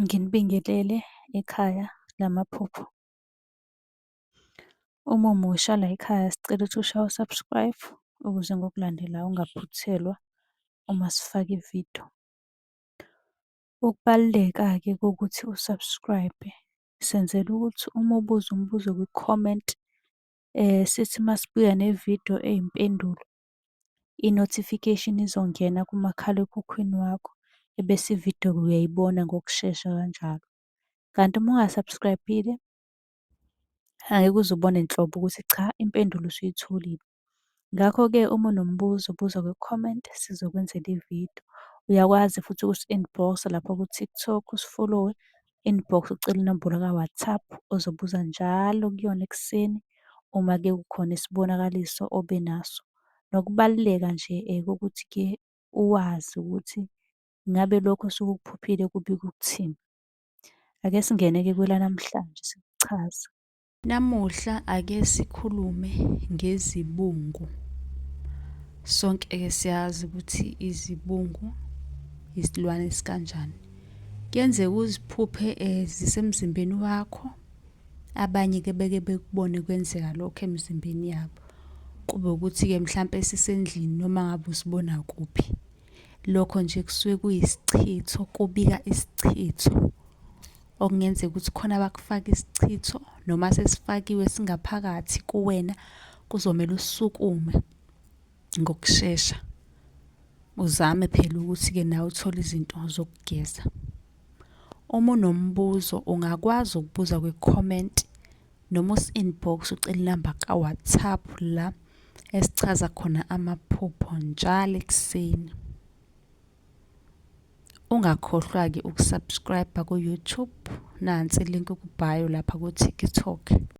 Nginibingelele ekhaya lamaphupho. Uma umusha layikhaya sicela ukuthi ushaye u-subscribe ukuze ngokulandelayo ungaphuthelwa uma sifaka ividiyo. Ukubaluleka-ke kokuthi u-subscribe-e, senzela ukuthi uma ubuza umbuzo kwi-comment, sithi uma sibuya nevidiyo eyimpendulo, i-notification izongena kumakhalekhukhwini wakho, ebese ividiyo uyayibona ngokushesha kanjalo. Kanti uma unga-subscribe-ile, angeke uze ubone nhlobo ukuthi cha impendulo usuyitholile. Ngakho-ke uma unombuzo buza kwi-comment sizokwenzela ividiyo. Uyakwazi futhi ukusi-inbox-a lapha ku-TikTok usifolowe, inbox ucele inombolo ka-WhatsApp ozobuza njalo kuyona ekuseni uma-ke kukhona isibonakaliso obe naso. Nokubaluleka nje kokuthi-ke uwazi ukuthi ngabe lokhu osuke ukuphuphile kubika ukuthini. Ake singene-ke kwelanamhlanje sikuchaze. Namuhla ake sikhulume ngezibungu. Sonke-ke siyazi ukuthi izibungu isilwane esikanjani. Kuyenzeka uziphuphe zisemzimbeni wakho, abanye-ke beke bekubone kwenzeka lokho emzimbeni yabo. Kube ukuthi-ke mhlampe sisendlini noma ngabe usibona kuphi. Lokho nje kusuke kuyisichitho, kubika isichitho okungenzeka ukuthi khona abakufaka isichitho noma sesifakiwe singaphakathi kuwena, kuzomele usukume ngokushesha uzame phela ukuthi-ke nawe uthole izinto zokugeza. Uma unombuzo ungakwazi ukubuza kwi-comment noma usi-inbox ucele inamba ka-WhatsApp la esichaza khona amaphupho njalo ekuseni. Ungakhohlwa-ke uku-subscribe ku-YouTube, nansi ilink ku-bio lapha ku-TikTok.